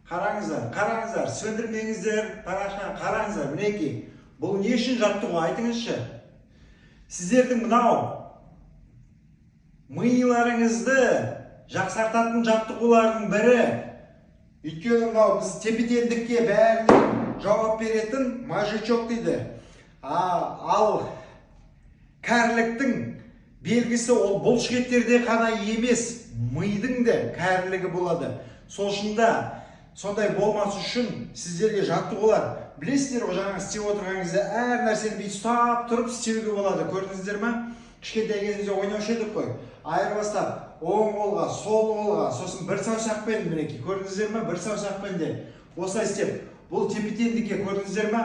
Қараңыздар, қараңыздар, сөндірмеңіздер парақшаны, қараңыздар. Мінекей, бұл не үшін жаттығу, айтыңызшы? Сіздердің мынау миларыңызды жақсартатын жаттығулардың бірі. Өйткені мынау біз тепе теңдікке, бәріне жауап беретін мозжечок дейді. Ал кәріліктің белгісі ол бұлшықеттерде ғана емес, мидың да кәрілігі болады. Сол үшін да, сондай болмас үшін сіздерге жаттығулар, білесіздер ғой, жаңағы істеп отырған кезде әр нәрсені бүйтіп ұстап тұрып істеуге болады, көрдіңіздер ма? Кішкентай кезімізде ойнаушы едік қой, айырбастап, оң қолға, сол қолға, сосын бір саусақпен. Мінекей, көрдіңіздер ма? Бір саусақпен де осылай істеп, бұл тепе теңдікке, көрдіңіздер ма?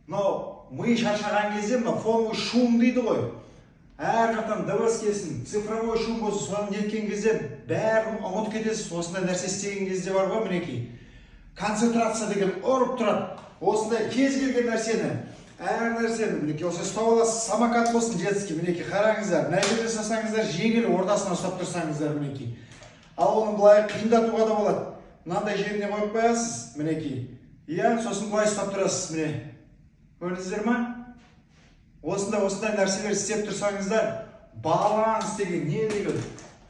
Мынау ми шаршаған кезде мынау фоновый шум дейді ғой, әр жақтан дыбыс келсін, цифровой шум болсын, соны неткен кезде бәрін ұмытып кетесіз. Осындай нәрсе істеген кезде бар ғой, мінекей, концентрация деген ұрып тұрады. Осындай кез келген нәрсені, әр нәрсені, мінекей, осылай ұстап аласыз. Самокат болсын, детский, мінекей, қараңыздар, мына жерде ұстасаңыздар жеңіл, ортасынан ұстап тұрсаңыздар, мінекей. Ал оны былай қиындатуға да болады, мынандай жеріне қойып қоясыз, мінекей, иә, сосын былай ұстап тұрасыз, міне, көрдіңіздер ма? Осындай, осындай нәрселер істеп тұрсаңыздар, баланс деген не деген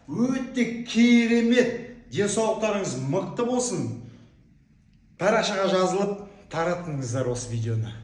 өте керемет. Денсаулықтарыңыз мықты болсын. Парақшаға жазылып, таратыңыздар осы видеоны.